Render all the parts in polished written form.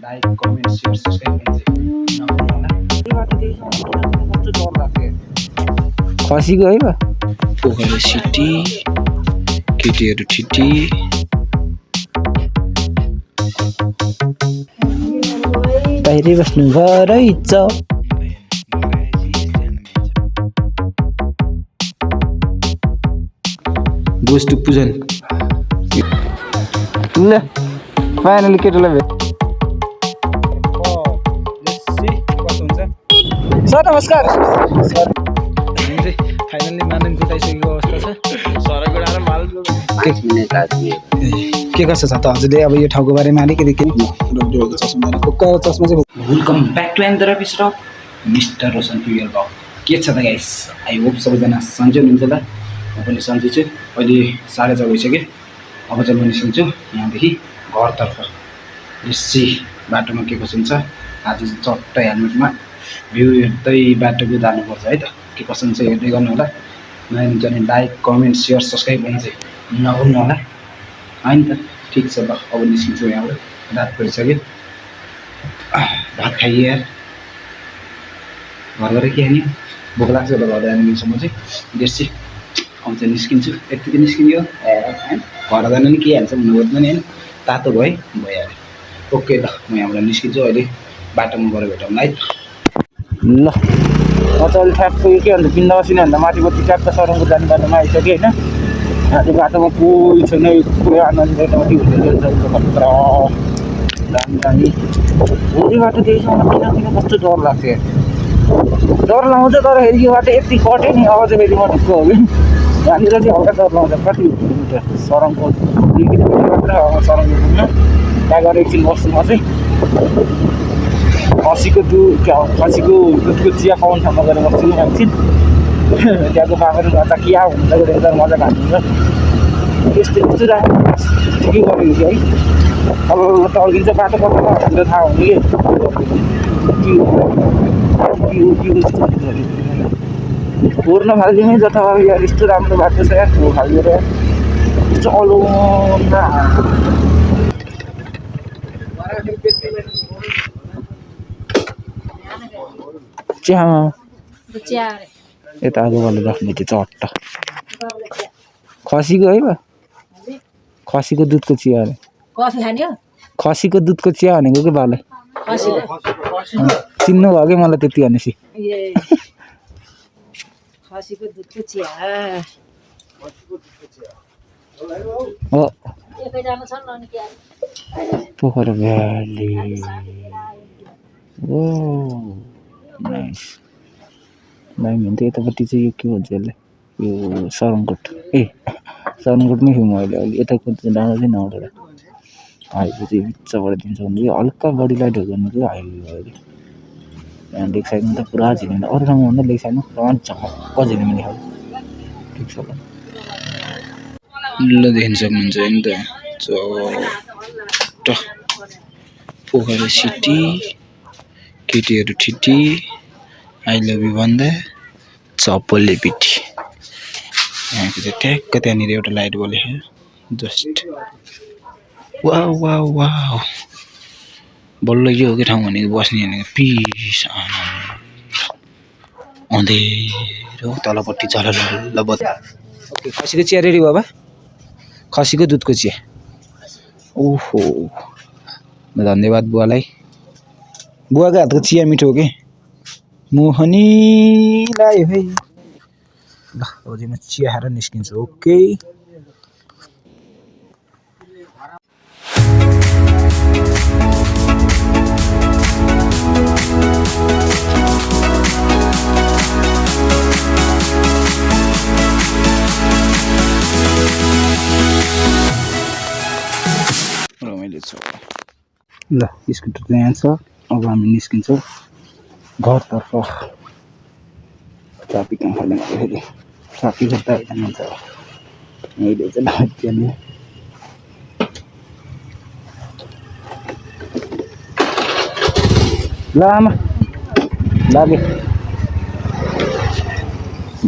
Like comment share subscribe खसीको है बा पोखरा सिटी केटीहरू ठिटी बाहिरै बस्नु भरै छ गोस टु पूजन ल फाइनली केटोलाई भेट सर नमस्कार सर फाइनली मानन गुटाइसकेको अवस्था छ के गर्छ त हजुरले अब यो ठाउँको बारेमा अलिकति के चस्मा चाहिँ welcome back to another episode of mister Roshan travel blog के छ त गाइस आई होप सबैजना सन्चै हुनुहुन्छ होला म पनि सन्चै छु अहिले 4:30 भइसक्यो अब चाहिँ म निस्किन्छु यहाँदेखि घरतर्फ यसै बाटोमा के कसो हुन्छ आज चाहिँ चट्ट हेलमेटमा भ्यू हेर्दै बाटोको जानुपर्छ है त के कसो हुन्छ हेर्दै गर्नु होला नयाँ हुन्छ भने लाइक कमेन्ट सेयर सब्सक्राइब गर्नु चाहिँ नभुल्नु होला होइन त ठिक छ ल अब निस्किन्छु यहाँबाट रात परिसक्यो भात खाइए यार घर गएर के खाने भोक लाग्छ होला घर जानु म चाहिँ बेसी आउँछ निस्किन्छु यतिकै निस्कियो घर जानु नि के हाल्छ भन्नु पर्दैन नि होइन तातो भइहाल्यो ओके ल म यहाँबाट निस्किन्छु अहिले बाटोमा गएर भेटौँ है ल म चाहिँ अहिले ठ्याक्क के भन्छ पिण्ड बसिने भन्दा माथिपट्टि ट्याक्क सरङको जाने बाटोमा आइसक्यो होइन यहाँ चाहिँ बाटोमा कोही छैन कोही आनन्द नदी हुँदै खतरा दामी दामी भोलि बाटो त्यहीसँग किन कस्तो डर लाग्छ डर लाउँछ तर फेरि यो बाटो यति कट्यो नि अब चाहिँ फेरि म ढुक्क हो कि यहाँनिर चाहिँ हल्का डर लाउँछ कति किलोमिटर सरङको 2 किलोमिटर मात्र सरङको पुग्न त्यहाँ गएर एकछिन बस्छु म चाहिँ खसीको दुधको चिया पाउने ठाउँमा गएर बस्छु नि एकछिन त्यहाँको बाबाहरू गर्दा क्या हुन्छ एकदम मजा खान्छ यस्तो राम्रो ठिकै गरेको थियो है अब टल्किन्छ बाटो कता भनेर थाहा हुने कि फोर्न फालिदिने जता अब यार यस्तो राम्रो बाटो छ यार फोर फालिदिएर यस्तो अलोमा चिया यता आगो गरेर राख्ने त्यो चट्ट खसीको है बा खसीको दुधको चिया अरे खसीको दुधको चिया भनेको के बाले चिन्नु भयो कि मलाई त्यति भनेपछि खसीको दुधको चिया हो पोखरा भ्याली ओ नाइस दामी हुन्थ्यो यतापट्टि चाहिँ यो के भन्छ यसले यो सरङकोट सरङकोटमै थियौँ अहिले यताको चाहिँ डाँडा चाहिँ नआउँदैन हाइवे चाहिँ बिचबाट दिन्छ भने हल्का बडी लाइटहरू गर्नु चाहिँ हाइवे भयो अरे यहाँ लेक साइडमा त पुरा झिलिन्छ अरू ठाउँमा भन्दा लेक साइडमा पुरा झक्क झिलिमिली खालको ठिक छ ल देख्न सक्नुहुन्छ नि त चट्ट पोखरा सिटी केटीहरू ठिटी आई लभ यु भन्दा चप्पलले पिटी यहाँको चाहिँ ट्याक्क त्यहाँनिर एउटा लाइट बलेको जस्ट वाउ वाउ वाउ बल्ल यो हो कि ठाउँ भनेको बस्ने भनेको पिस अँधेरो तलपट्टि झलल बत्ती ओके खसीको चिया रेडी भयो बा खसीको दुधको चिया ओहो धन्यवाद बुवालाई बुवाको हातको चिया मिठो हो कि मोहनीलाई है ल अब चाहिँ म चिया खाएर निस्किन्छु ओके रमाइलो छ ल स्कुटर त यहाँ छ अब हामी निस्किन्छौँ घरतर्फ ट्राफिक कहाँ खाने फेरि ट्राफिक त जान्छ अहिले चाहिँ त्यहाँनिर ल आमा लाग्यो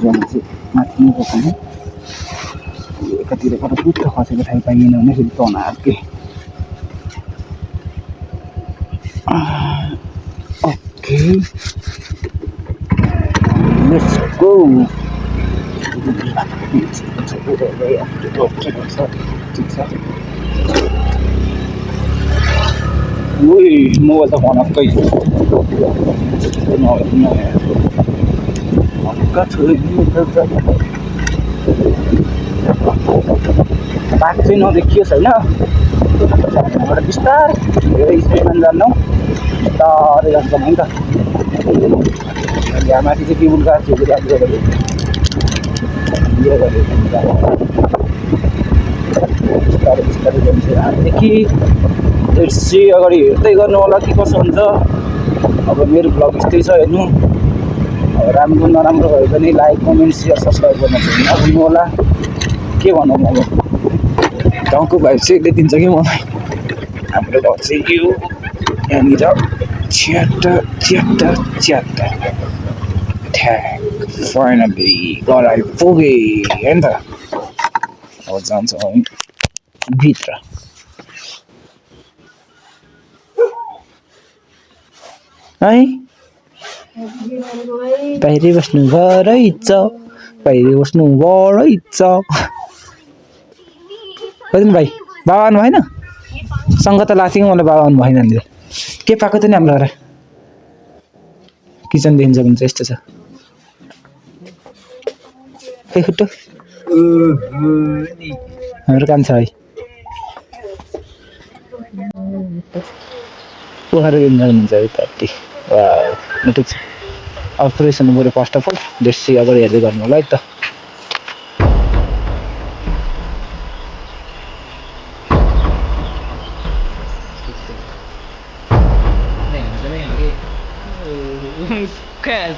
जान चाहिँ माथि बस्नु एकातिर गएर दुध खसेको ठाउँ पाइएन भने फेरि तनाव के Okay. Let's go. Ui, mua tao còn cây. Nói các thứ như thế vậy. Bác चाहिँ नदेखियो छैन बिस्तारै धेरै स्पिडमा जान्नौ बिस्तारै जान्छ नि त यहाँ माथि चाहिँ केबुल कार थियो बिस्तारै बिस्तारै जान्छ हामीदेखि सी अगाडि हेर्दै गर्नु होला के कसो हुन्छ अब मेरो भ्लग यस्तै छ हेर्नु अब राम्रो नराम्रो भयो भने लाइक कमेन्ट सेयर सब्सक्राइब गर्न नभुल्नु होला के भनौँ अब गाउँको भाइ चाहिँ दिन्छ कि मलाई हाम्रो घर चाहिँ यो यहाँनिर च्याट्टा ठ्याक फाइनली घर आइपुगेँ होइन त अब जान्छ भित्र है बाहिरै बस्नु रहेछ बाहिरै बस्नु रहेछ कति भाइ बाबा आउनु भएन सँग त लाग्थ्यो कि मलाई बाबा आउनु भएन नि के पाएको त नि हाम्रो घर किचन देखिन्छ भने चाहिँ यस्तो छ खै खुट्टो हाम्रो काम छ है पोखरा इन्जोय हुन्छ है पार्टी ठिक छ अब फ्रेसन पऱ्यो फर्स्ट अफ अल देशी अगाडि हेर्दै गर्नु होला है त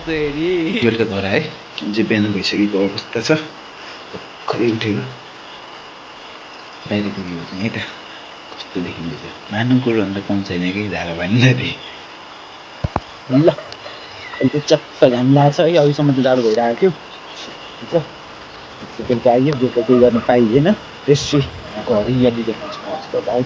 बेलुका घर आए जे बिहान भइसकेको अवस्था छ भर्खरै उठेको बाहिर पुगेको चाहिँ है त कस्तो देखिँदैछ मानु कुरो अन्त कम छैन कि धागा बाँध्दाखेरि ल अहिले चप्प घाम लाग्छ है अहिलेसम्म त जाडो भइरहेको थियो ठिक छ बेलुका आइयो बेलुका केही गर्न पाइँदैन त्यसै घर यहाँनिर भाइ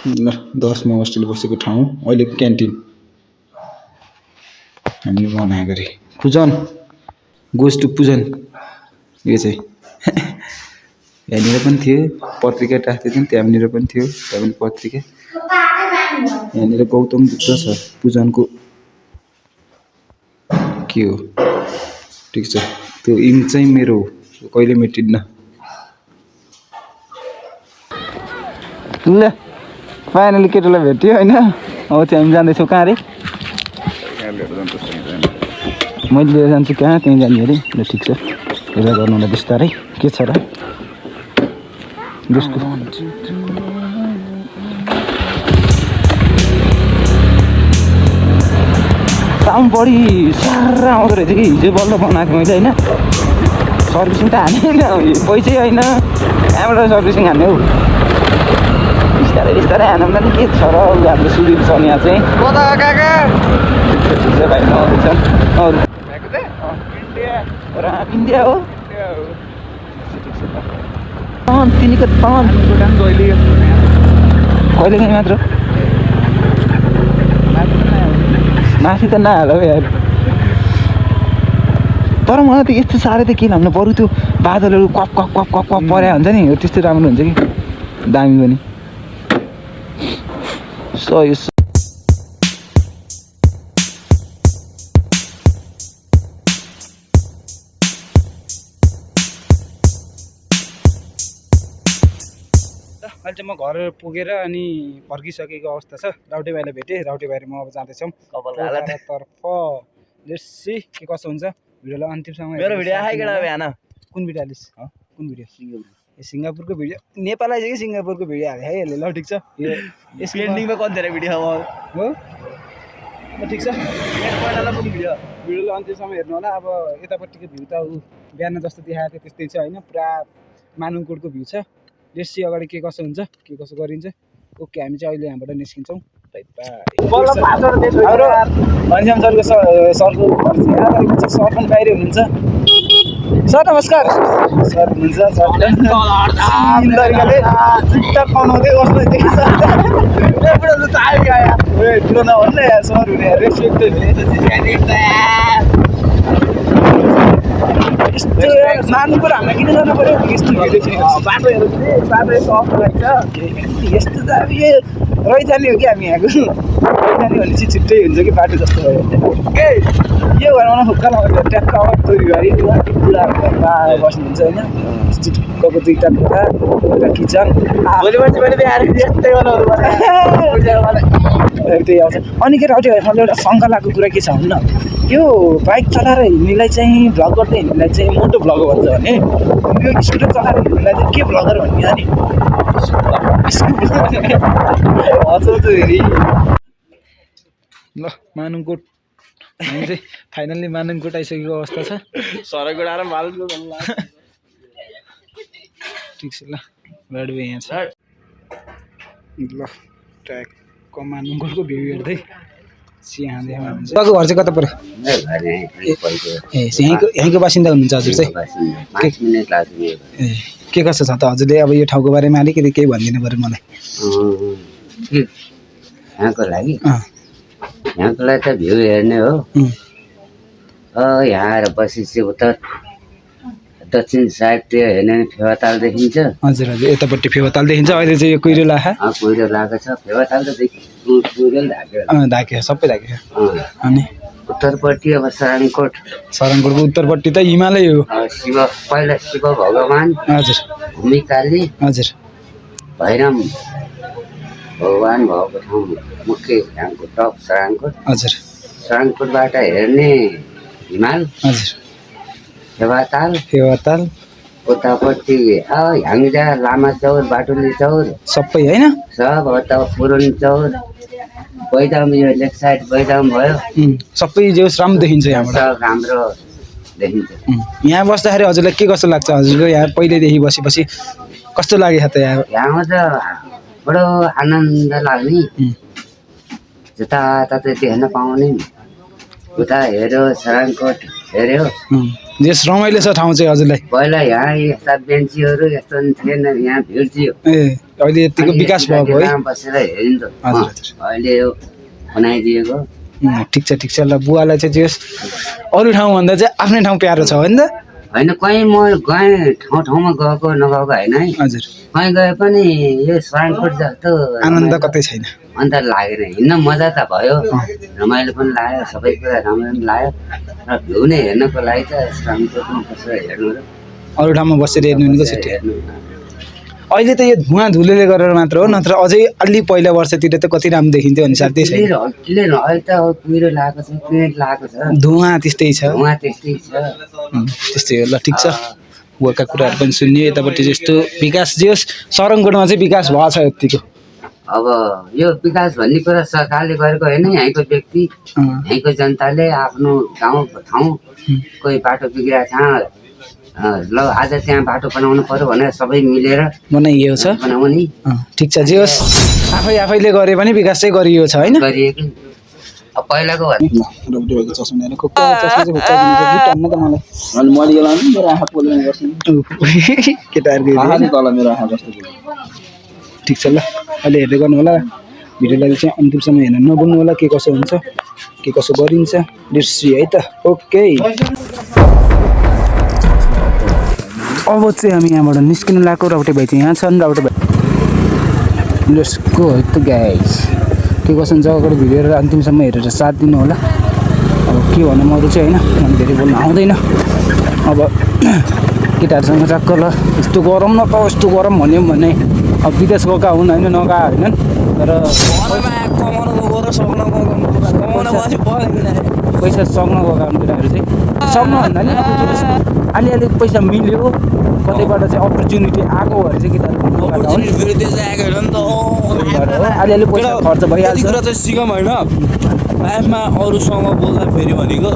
ल 10 मा होस्टेल बसेको ठाउँ अहिलेको क्यान्टिन हामीले बनाएको अरे पूजन गोज टु पूजन यो चाहिँ यहाँनिर पनि थियो पत्रिका राख्दै थियौँ त्यहाँनिर पनि थियो त्यहाँ पनि पत्रिका यहाँनिर गौतम बुद्ध छ पूजनको के हो ठिक छ त्यो इङ्क चाहिँ मेरो हो कहिले मेटिन्न ल फाइनली केटोलाई भेट्यो होइन अब चाहिँ हामी जाँदैछौँ कहाँ अरे मैले लिएर जान्छु कहाँ त्यहीँ जाने अरे ल ठिक छ हेरेर गर्नु होला बिस्तारै के छ र जसको साउन्ड बढी साह्रो आउँदो रहेछ कि हिजो बल्ल बनाएको मैले होइन सर्भिसिङ त हानेन पैसै होइन कहाँबाट सर्भिसिङ हान्ने हौ बिस्तारै बिस्तारै हानौँ न के छ र हाम्रो सुविधा छ यहाँ चाहिँ ठिक छ भाइ नआउँदैछ अरू इन्डिया हो तिनीको कहिले काहीँ मात्र माथि त नहाल हौ यार तर मलाई त यस्तो साह्रै त के लाउनु बरु त्यो बादलहरू क्वाप क्वाप क्वाप क्वाप क्वाप परे हुन्छ नि त्यस्तो राम्रो हुन्छ कि दामी पनि सो यो अहिले चाहिँ म घर पुगेर अनि फर्किसकेको अवस्था छ। राउटे भाइलाई भेटेँ, राउटे भाइ र म अब जाँदैछौँ तर्फ। लेट्स सी के कसो हुन्छ। भिडियोलाई अन्तिमसम्म मेरो भिडियो आएकै बिहान कुन भिडियो हालिस्? कुन भिडियो? सिङ्गापुरको भिडियो नेपाल आइसक्यो कि सिङ्गापुरको भिडियो हाले है यसले। ल ठिक छ, यो पेन्डिङमा कति धेरै भिडियो हो ठिक छ। भिडियोलाई अन्तिमसम्म हेर्नु होला। अब यतापट्टिको भ्यू त बिहान जस्तो देखाएको थियो त्यस्तै छ होइन, पुरा मानुङकोटको भ्यू छ। लेट्स सी अगाडि के कसो हुन्छ, के कसो गरिन्छ। ओके, हामी चाहिँ अहिले यहाँबाट निस्किन्छौँ। हाम्रो घनश्याम सरको सरको सर पनि बाहिर हुनुहुन्छ। सर नमस्कार। सर हुनुहुन्छ, तरिकाले जुत्ता बनाउँदै बस्नु ठुलो नभन्नु यार, सर हुने रेस्पेक्टेड यस्तो मानुको हामीलाई किन जानु पऱ्यो यस्तो बाटोहरू यस्तो त अब यो रहिजाने हो कि हामी यहाँको रहिजाने भनेपछि छिट्टै हुन्छ कि बाटो जस्तो भयो यो घरमा हुक्का लगाएर ट्याक्क तोरीबारी पुरा बस्नुहुन्छ होइन। चिटुक्कको दुईवटा ढोका एउटा किचन भोलि पर्सि पनि यस्तै बनाउनु त्यही आउँछ। अनि के राउटे भाइसँग एउटा शङ्का लागेको कुरा के छ भन्नु, यो बाइक चलाएर हिँड्नेलाई चाहिँ भ्लग गर्दै हिँड्नेलाई चाहिँ मोटो भ्लगर भन्छ भने यो स्कुटर चलाएर हिँड्नेलाई चाहिँ के भ्लगर भन्ने नि ल मानुङकोट हामी चाहिँ फाइनल्ली मानुङकोट आइसकेको अवस्था छ। सरैकोट आएर माल ठिक छ। ल राडु यहाँ छ। ल ट्याकको मानुङकोटको भ्यू हेर्दै यहाँ देखाउनुहुन्छ। तपाईँको घर चाहिँ कता पऱ्यो? ए यहीँको बासिन्दा हुनुहुन्छ हजुर चाहिँ? ए के कसो छ त हजुरले अब यो ठाउँको बारेमा अलिकति केही भनिदिनु पऱ्यो मलाई। यहाँको लागि त भ्यू हेर्ने हो। यहाँ आएर बसेपछि उता दक्षिण साइड त्यो हेर्ने फेवाताल देखिन्छ। हजुर हजुर, यतापट्टि फेवाताल देखिन्छ। अहिले चाहिँ यो कुइरो लागेको छ। फेवाताल त ढाक्यो, सबै ढाक्यो। अनि उत्तरपट्टि अब सराङकोटको उत्तरपट्टि त हिमालय हो। पहिला शिव भगवान, हजुर भूमिकाली, हजुर भैरम भगवान भएको ठाउँ मुख्य यहाँको टप सराङकोट। हजुर सराङकोटबाट हेर्ने हिमाल, हजुर फेवाताल उतापट्टि ह्याङ्जा, लामा चौर, बाटुली चौर सबै होइन, सब उता पुरन चौर, बैदाम, यो लेक साइड बैदाम भयो। सबै जो राम्रो देखिन्छ यहाँबाट, सब राम्रो देखिन्छ। यहाँ बस्दाखेरि हजुरलाई के कस्तो लाग्छ? हजुरको यहाँ पहिल्यैदेखि बसेपछि कस्तो लाग्यो त? यहाँमा त बडो आनन्द लाग्ने, जताततै देख्न पाउने। उता हेऱ्यो सराङकोट हेऱ्यो, यस रमाइलो छ ठाउँ चाहिँ हजुरलाई? पहिला यहाँ यस्ता बेन्चीहरू यस्तो थिएन, यहाँ भिड थियो। ए अहिले यतिको विकास भएको है, बसेर हेरिन्थ्यो। अहिले बनाइदिएको। ठिक छ ठिक छ। ल बुवालाई चाहिँ जस अरू ठाउँभन्दा चाहिँ आफ्नै ठाउँ प्यारो छ होइन त? होइन, कहीँ म गएँ ठाउँमा गएको नगएको होइन है। हजुर, कहीँ गए पनि यो सराङकोट जस्तो आनन्द कतै छैन। अन्त लागेन। हिँड्न मजा त भयो, रमाइलो पनि लाग्यो, सबै कुरा राम्रो पनि लाग्यो। र भ्यू नै हेर्नको लागि त सराङकोटमा बसेर हेर्नु र अरू ठाउँमा बसेर हेर्नु नि कसरी हेर्नु। अहिले त यो धुवाँ धुलोले गरेर मात्र हो, नत्र अझै अलि पहिला वर्षतिर त कति राम्रो देखिन्थ्यो अनि साथै क्लियर अहिले त कुहिरो लागेको छ, क्लियर लागेको छ, धुवाँ त्यस्तै छ। त्यस्तै हो। ल ठिक छ, वरका कुराहरू पनि सुन्यो। यतापट्टि जस्तो विकास जे होस्, सराङकोटमा चाहिँ विकास भएको छ यतिको। अब यो विकास भन्ने कुरा सरकारले गरेको होइन, यहीँको व्यक्ति, यहीँको जनताले आफ्नो गाउँ ठाउँ कोही बाटो बिग्रिएको छ, ल आज त्यहाँ बाटो बनाउनु पर्यो भनेर सबै मिलेर बनाइएको छ। बनाउने। ठिक छ, जे होस् आफैले गरे पनि विकास चाहिँ गरिएको छ होइन? गरिएको। अब पहिलाको ठिक छ। ल अहिले हेर्दै गर्नु होला, भिडियोलाई चाहिँ अन्तिमसम्म हेर्न नभुल्नु होला। के कसो हुन्छ, के कसो गरिन्छ, लेट्स सी है त। ओके, अब चाहिँ हामी यहाँबाट निस्किनु लागेको। राउटे भाइ चाहिँ यहाँ छन्। राउटे भाइ लेट्स गो है त गाइस। के कसो हुन्छ अगाडि भिडियो अन्तिमसम्म हेरेर साथ दिनु होला। अब के भन्नु, म चाहिँ होइन, धेरै बोल्नु आउँदैन। अब केटाहरूसँग टक्क ल यस्तो गरम नपाऊ यस्तो गरम भन्यो भने अब विदेश गएका हुन् होइन नगएका होइनन् तर पैसा सक्न गएका हुन् केटाहरू चाहिँ सक्नु भन्दा नि अलिअलि पैसा मिल्यो कतैबाट चाहिँ अपर्च्युनिटी आएको भएर चाहिँ केटाहरू अलिअलि पैसा खर्च भइहाल्छ चाहिँ सिकम होइन लाइफमा अरूसँग बोल्दाखेरि भनेको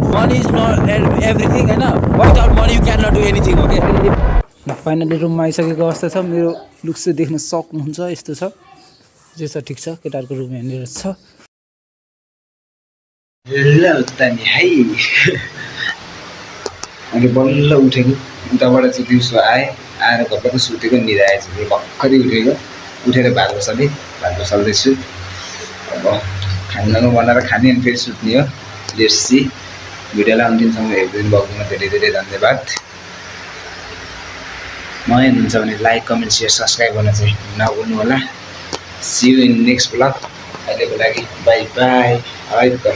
मनी इज नट एभ्रिथिङ होइन without money you can not do anything okay finally रुममा आइसकेको अवस्था छ मेरो लुक्स चाहिँ देख्न सक्नुहुन्छ यस्तो छ जे छ ठिक छ केटाहरूको रुम यहाँनिर छ ल त नि है अनि बल्ल उठेको उताबाट चाहिँ दिउँसो आएर घरबाट सुतेको निदा आएछ भर्खरै उठेको उठेर भात बसाल्दैछु अब खानामा बनाएर खाने अनि फेरि सुत्ने हो लेट्स सी भिडियोलाई अन्तिमसम्म हेरिदिनु भएकोमा धेरै धेरै धन्यवाद नयाँ हुनुहुन्छ भने लाइक कमेन्ट सेयर सब्सक्राइब गर्न चाहिँ नभुल्नु होला see you in next blog अहिलेको लागि बाई बाई है त